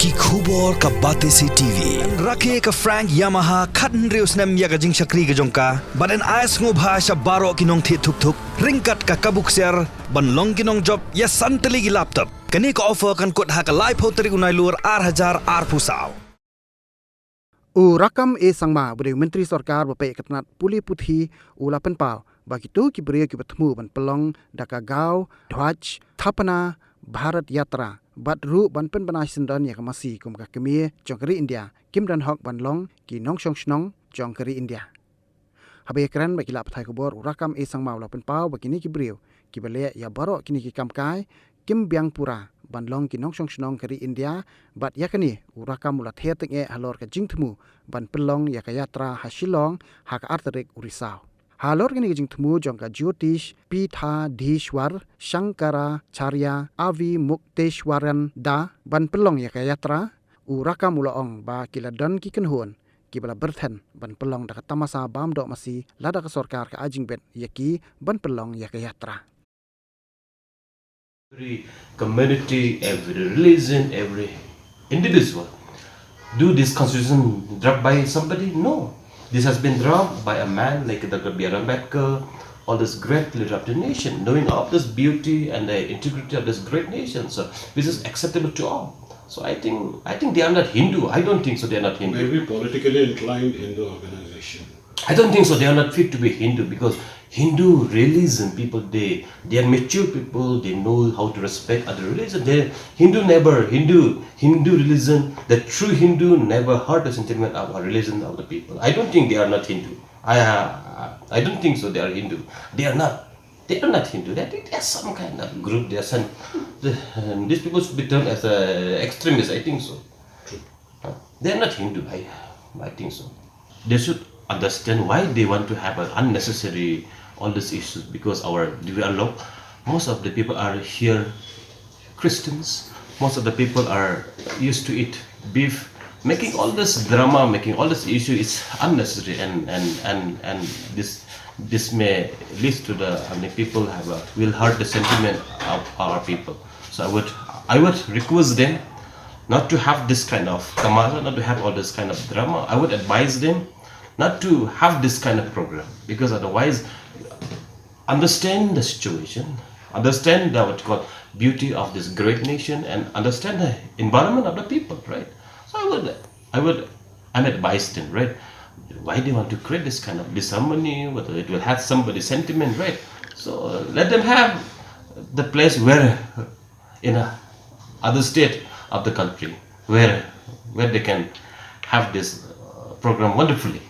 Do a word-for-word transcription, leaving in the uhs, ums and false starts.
Ki khubor ka Batesi T V. Rakhe ka Frank Yamaha khathynriew snem ïa ka jingshakri ka jong ka. Bad yn ai sngewbha sha baroh ki nongthied thuk thuk ryngkat ka kabu ksiar ban long ki nongjop ïa san tylli ki laptop. Kane ka offer kan kut ha ka laiphew tarik u Nailur ar hajar arphew saw. U Rakkam A Sangma, ba dei u Myntri Sorkar ba peit ka tnat pule puthi, u la pynpaw ba kito ki briew kiba thmu ban pynlong da ka Gau Dhwaj Sthapana Bharat Yatra bad ruh ban pynbna shisyndon ïa ka masi kum ka kmie jong ka ri India kim don hok ban long ki nongshong shnong jong ka ri India. Haba ïakren bad ki lad pathai khubor, u Rakkam A Sangma u la pynpaw ba kine ki briew kiba leh ïa baroh kine ki kam kai kim biang pura ban long ki nongshong shnong ka ri India. Bad ïa kane u Rakkam u la ther tyngeh halor ka jingthmu ban pynlong ïa ka yatra ha Shillong ha ka ar tarik u Risaw. Halor kane ka jingthmu jong ka Jyotish Pithadishwar Shankaracharya Avimukteshwarananda ban pynlong ïa ka yatra, u Rakkam u la ong ba ki la don ki kynhun kiba la byrthen ban pynlong da ka tamasa bam doh masi lada ka sorkar ka ai jingbit ïa ki ban pynlong ïa ka yatra. Every community, every religion, every individual. Do this constitution draft by somebody? No. This has been draft by a man like Doctor B R Ambedkar, all this great leader of the nation, knowing of this beauty and the integrity of this great nation, so which is acceptable to all. So I think I think they are not Hindu. I don't think so. They are not Hindu. Maybe politically inclined Hindu organization. I don't think so. They are not fit to be Hindu because Hindu religion people, they they are mature people. They know how to respect other religion. They Hindu never Hindu Hindu religion. The true Hindu never hurt the sentiment of a religion of the people. I don't think they are not Hindu. I uh, I don't think so. They are Hindu. They are not. They are not Hindu. They, they are some kind of group. They are some. The, um, these people should be termed as uh, extremists. I think so. They are not Hindu. I I think so. They should understand why they want to have an unnecessary all these issues because our Divyalok, most of the people are here Christians. Most of the people are used to eat beef. Making all this drama, making all this issue is unnecessary, and and and and this this may lead to the, I mean, people have a, will hurt the sentiment of our people. So I would I would request them not to have this kind of tamasa, not to have all this kind of drama. I would advise them not to have this kind of program because otherwise understand the situation, understand the what you call beauty of this great nation, and understand the environment of the people, right? So I would, I would, I'm advised them, right? Why they want to create this kind of disharmony? Whether it will hurt somebody's sentiment, right? So uh, let them have the place where in a other state of the country where where they can have this uh, program wonderfully.